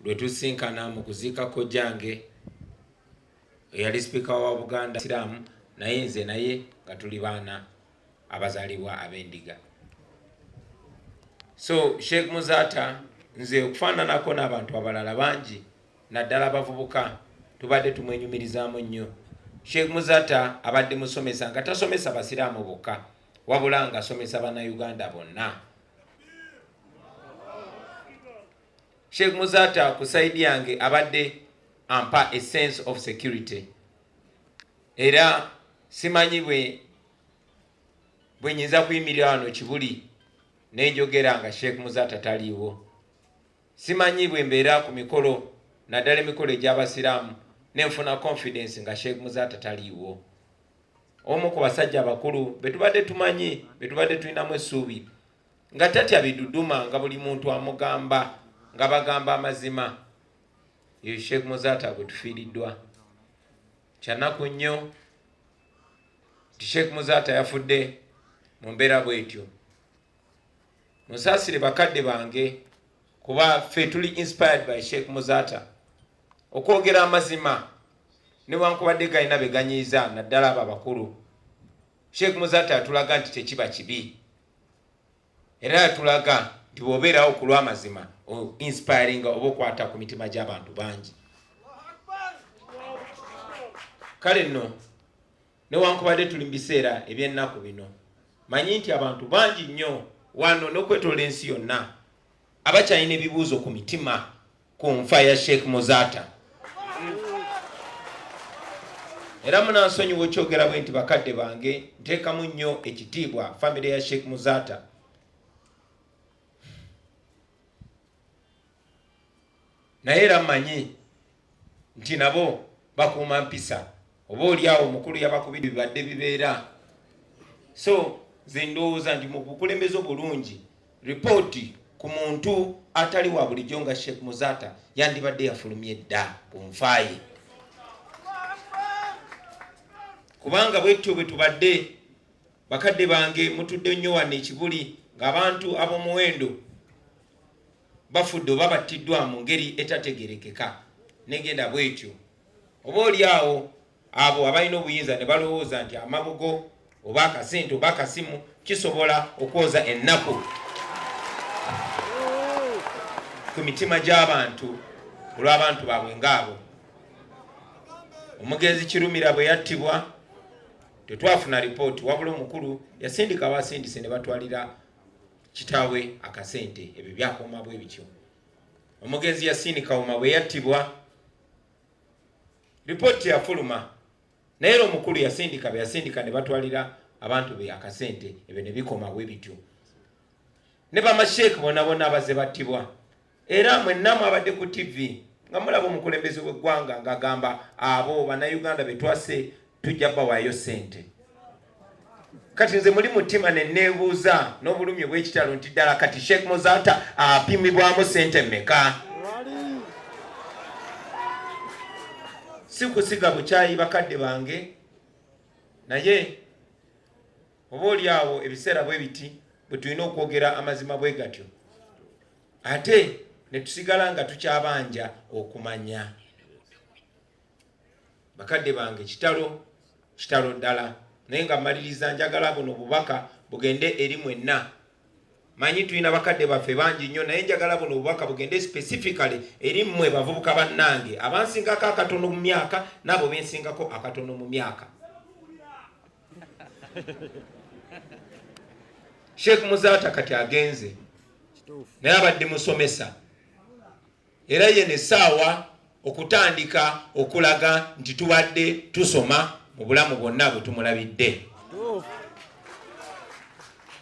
Lwe tusinkana mu kuziika kojjange eyali sipiika wa Buganda Siraamu, naye nze naye nga tuli baana abazaalibwa ab'endiga. So Sheikh Muzaata, nze okufaananako n'abantu abalala bangi naddala abavubuka, tubadde tumwenyumirizaamu nnyo. Sheikh Muzaata abadde musomesa nga tasomesa Basiraamu bokka, wabula ng'asomesa Bannayuganda bonna. Sheikh Muzaata ku sayidi yange abadde ampa a sense of security, era simanyi bwe nyinza kuyimirira wano Kibuli nenjogera nga Sheikh Muzaata taliiwo. Simanyi bwe mbeera ku mikolo, naddala emikolo egy'Abasiraamu, nenfuna confidence nga Sheikh Muzaata taliiwo. Omu ku basajja abakulu betubadde tumanyi, betubadde tulinamu essuubi, nga tatya biduduma, nga buli muntu amugamba, nga bagamba amazima. Ye Sheikh Muzaata gwe tufiiriddwa. Kyanaku nnyo nti Sheikh Muzaata yafudde mu mbeera bw'etyo. Musaasire bakadde bange, kuba ffe tuli inspired by Sheikh Muzaata okwogera amazima newankubadde galina be ganyiiza, naddala abo abakulu. Sheikh Muzaata yatulaga nti tekiba kibi, era yatulaga nti bw'obeerawo ku lw'amazima inspiringa oba okwata ku mitima gy'abantu bangi. Kale nno newankubadde tuli mu biseera eby'ennaku bino, manyi nti abantu bangi nnyo wano n'okwetoola ensi yonna abakyalina ebibuuzo ku mitima ku nfa ya Sheikh Muzaata. Era munansonyiwa okyogera bwe nti, bakadde bange, nteekamu nnyo ekitiibwa famire ya Sheikh Muzaata, naye era mmanyi nti nabo bakuuma mpisa, oba oli awo omukulu yabakubidde bibadde bibeera. So nze ndowooza nti mu bukulembeze obulungi, ripooti ku muntu atali wa bulijjo nga Sheikh Muzaata yandibadde yafulumye dda ku nfaaye, kubanga bwetyo bwe tubadde. Bakadde bange, mutudde nnyo wano ekibuli ng'abantu ab'omuwendo bafudde oba battiddwa mu ngeri etategerekeka negenda bwetyo, oba oli awo abo abalina obuyinza ne balowooza nti amabugo oba akasente oba akasimu kisobola okwoza ennaku ku mitima gy'abantu olw'abantu baabwe ng'abo. Omugenzi Kirumira bwe yattibwa tetwafuna ripooti, wabula omukulu yasindika abasindise ne batwalira kitaawe akasente, ebyo byakoma bwe bityo. Omugenzi Yasini Kawuma bwe yattibwa ripooti yafuluma, naye era omukulu yasindika be yasindika ne batwalira abantu be akasente, ebyo ne bikoma bwe bityo. Ne bamasheek bona bona abazze battibwa, era mwenna mwabadde ku TV nga mulaba omukulembeze w'eggwanga ng'agamba abo Bannayuganda be twase tujja bawaayo ssente. Kati nze muli mutima ne neebuuza n'obulumi obw'ekitalo nti ddala kati Sheikh Muzaata apimibwamu ssente mmeka? Si kusiga bukyayi bakadde bange, naye oba oli awo ebiseera bwe biti bwe tulina okwogera amazima bwe gatyo, ate ne tusigala nga tukyabanja okumanya. Bakadde bange, kitalo, kitalo ddala. Naye nga mmaliriza, njagala buno obubaka bugende eri mwenna. Manyi tulina bakadde baffe bangi nnyo, naye njagala buno obubaka bugende specifically eri mmwe bavubuka bannange abansingako akatono mu myaka n'abo bensingako akatono mu myaka. Sheikh Muzaata kati agenze, naye abadde musomesa, era ye nesaawa okutandika okulaga nti tubadde tusoma mu bulamu bwonna bwe tumulabidde.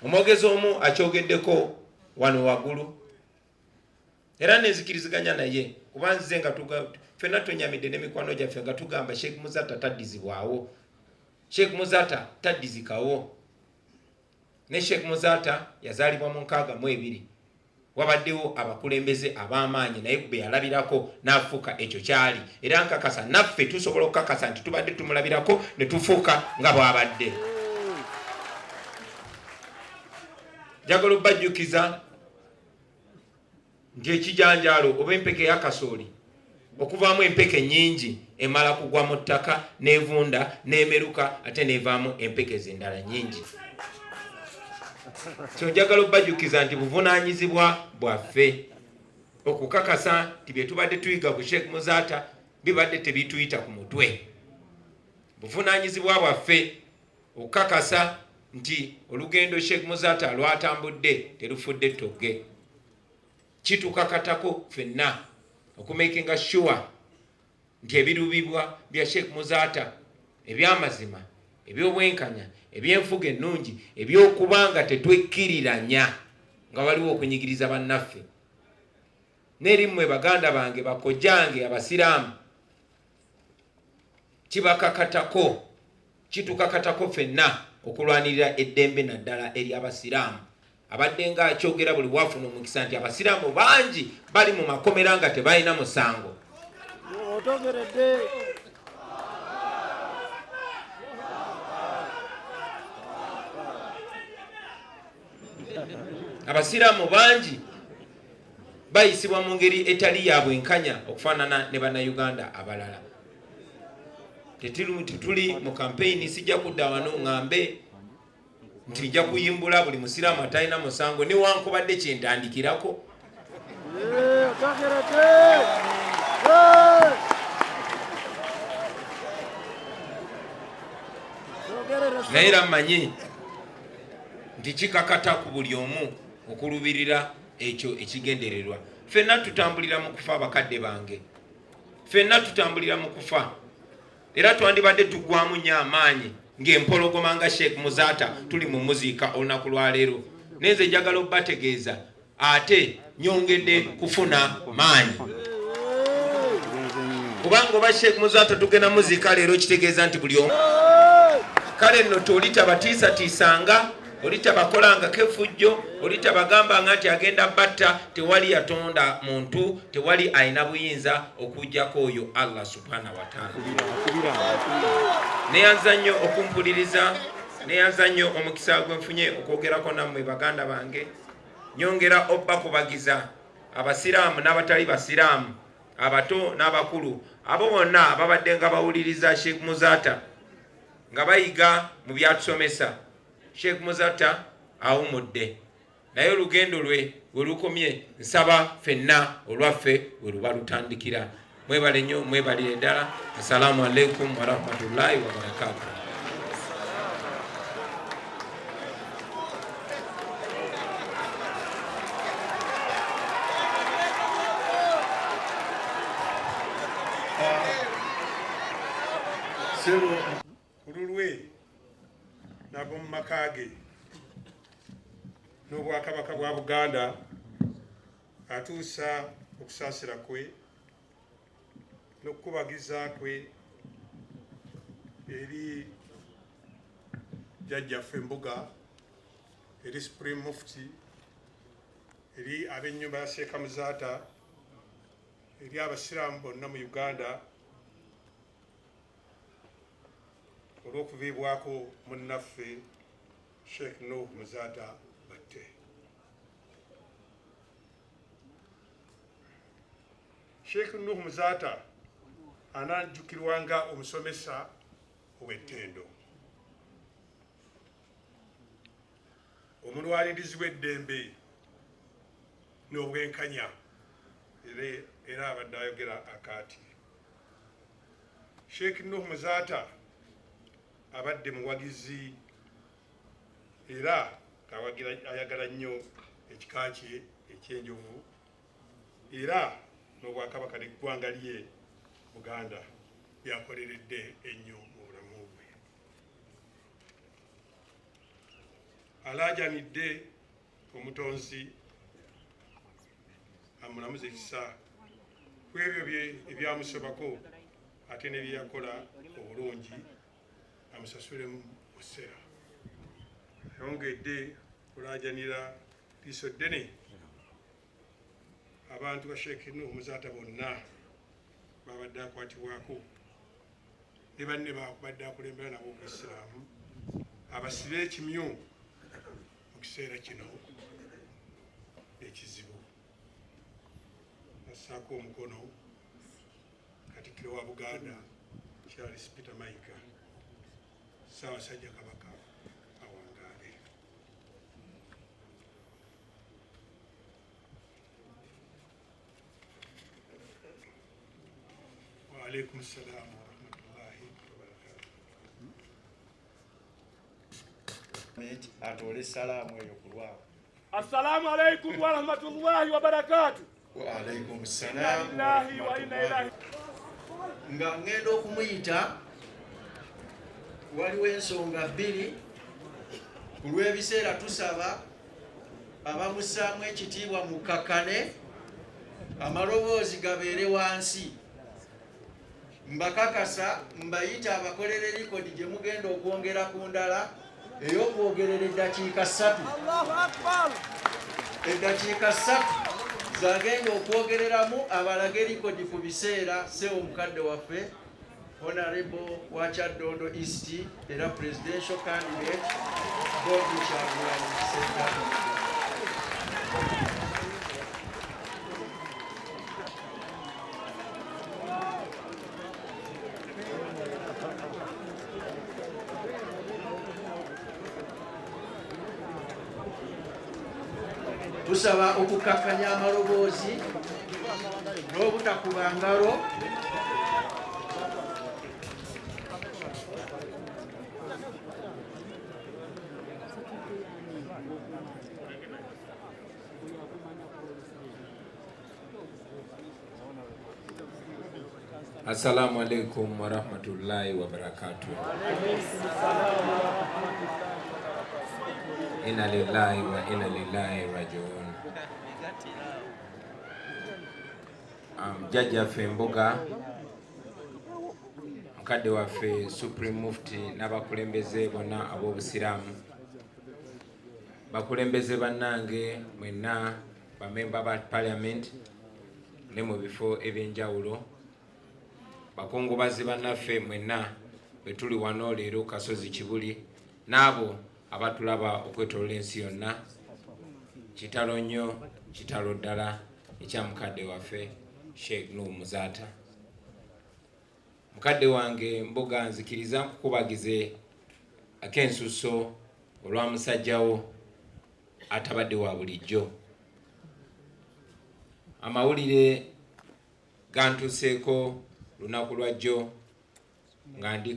Omwogezi omu akyogeddeko wano waggulu, era nenzikiriziganya naye, kuba nze nga ffenna twenyamidde n'emikwano gyaffe nga tugamba Sheikh Muzaata taddizibwawo, Sheikh Muzaata taddizikawo. Ne Sheikh Muzaata yazaalibwa mu 62, wabaddewo abakulembeze ab'amaanyi, naye be yalabirako n'afuuka ekyo kyali. Era nkakasa naffe tusobola okukakasa nti tubadde tumulabirako ne tufuuka nga bw'abadde. Njagala obbajjukiza Nti ekijanjaalo oba empeke ya kasooli okuvaamu empeke nnyingi emala kugwa mu ttaka n'evunda n'emeruka ate n'evaamu empeke z'endala nnyingi. So njagala obbajjukiza nti buvunaanyizibwa bwaffe okukakasa nti bye tubadde tuyiga ku Sheikh Muzaata bibadde tebituyita ku mutwe. Buvunaanyizibwa bwaffe okukakasa nti olugendo Sheikh Muzaata lwatambudde terufudde ttogge. Kitukakatako ffenna okumakinga sure nti ebirubibwa bya Sheikh Muzaata eby'amazima, eby'obwenkanya, eby'enfuga ennungi, eby'okuba nga tetwekkiriranya nga waliwo okunyigiriza bannaffe, n'eri mmwe baganda bange, bakojjange abasiraamu, kibakakatako, kitukakatako ffenna okulwanirira eddembe naddala ery'abasiraamu. Abadde nga akyogera buli wafuna omukisa nti abasiraamu bangi bali mu makomera nga tebalina musango. Abasiraamu bangi bayisibwa mu ngeri etali ya bwenkanya okufaanana ne bannayuganda abalala. Tetuli mu kampeyini, sijja kudda wano ŋŋambe nti nja kuyimbula buli musiraamu atalina musango newankubadde kyentandikirako. Naye era mmanyi nti kikakata ku buli omu okulubirira ekyo ekigendererwa. Ffenna tutambulira mu kufa, bakadde bange, ffenna tutambulira mu kufa, era twandibadde tuggwamu nnyo amaanyi ng'empologoma nga Sheikh Muzaata tuli mu muziika olunaku lwa leero. Naye nze njagala obbategeeza ate nyongedde kufuna maanyi, kubanga oba Sheikh Muzaata tugenda muziika leero, kitegeeza nti buli omu kale nno toli tabatiisatiisanga, oli tabakolangako effujjo, oli tabagambanga nti agenda batta. Tewali yatonda muntu, tewali alina buyinza okugjako oyo Allah subhanahu wataala. Neyanza nnyo okumpuliriza, neyanza nnyo omukisa gwe nfunye okwogerako nammwe baganda bange. Nyongera obbakubagiza abasiraamu n'abatali basiraamu, abato n'abakulu, abo bonna ababadde nga bawuliriza Sheikh Muzaata nga bayiga mu byatusomesa. Sheikh Muzaata awumudde, naye olugendo lwe we lukomye, nsaba ffenna olwaffe we luba lutandikira. Mwebale nnyo, mwebalire ddala. Assalamu alaikum warahmatullahi wabarakatuh. Ssebo, ku lulwe n'ab'omu maka ge n'Obwakabaka bwa Buganda, atuusa okusaasira kwe n'okukubagiza kwe eri jjajjaffe Mbuga, eri Supreme Mufti, eri ab'ennyumba ya Sheikh Muzaata, eri abasiraamu bonna mu Uganda olw'okuviibwako munnaffe Sheikh Nuh Muzaata Batte. Sheikh Nuh Muzaata anajjukirwa nga omusomesa ow'ettendo, omulwanirizi w'eddembe n'obwenkanya, era abadde ayogera akaati. Sheikh Nuh Muzaata abadde muwagizi era ayagala nnyo ekika kye eky'enjovu era n'Obwakabaka n'eggwanga lye Buganda byakoleredde ennyo mu bulamu bwe. Alaajanidde Omutonzi amulamuze ekisa ku ebyo bye ebyamusobako ate ne bye yakola obulungi amusasulemu musera. Ayongedde kulaajanira liiso ddene abantu ba Sheikh Nuhu Muzaata bonna babadde akwatibwako ne banne babadde akulembera nabo Obuyisiraamu, abasibe ekimyu mu kiseera kino ekizibu. Assaako omukono Katikkiro wa Buganda Charles Peter Mayiga. Ssaabasajja Kabaka awangaale. Wa alaikum salaam wa rahmatullahi wa barakatuh. Atoole salaamu eyo ku lwabwe. Assalamu alaikum wa rahmatullahi wa barakatuh. Wa alaikum salaam Lillahi wa inna ilaihi. Nga ngenda okumuyita, waliwo ensonga bbiri. Ku lw'ebiseera tusaba abamussaamu ekitiibwa mukakkane, amaloboozi gabeere wansi. Mbakakasa mbayita abakolere likodi gye mugenda okwongera ku ndala ey'okwogerera eddakiika 3. Eddakiika 3 zagenda okwogereramu abalage likodi ku biseera. Sewo mukadde waffe Honorable wa Kyaddondo East era presidential candidate Bobi Kyagulanyi Ssentamu. Tusaba okukakkanya amaloboozi n'obutakuba ngalo. Assalamu alaikum warahmatullahi wabarakatuh. Inna lillahi wa inna ilaihi rajiun. Jjajjaffe Mbuga, mukadde waffe Supreme Mufti n'abakulembeze bonna ab'Obusiraamu, bakulembeze bannange mwenna, bamemba ba Parliament ne mu bifo ebyenjawulo, bakungubazi bannaffe mwenna bwe tuli wano leero Kasozi Kibuli, n'abo abatulaba okwetoloola ensi yonna. Kitalo nnyo, kitalo ddala ekya mukadde waffe Sheikh Nuhu Muzaata. Mukadde wange Mbuga, nzikiriza nkukubagize ak'ensusso olwa musajjawo atabadde wa bulijjo. Amawulire gantuuseeko lunaku lwa jjo nga ndi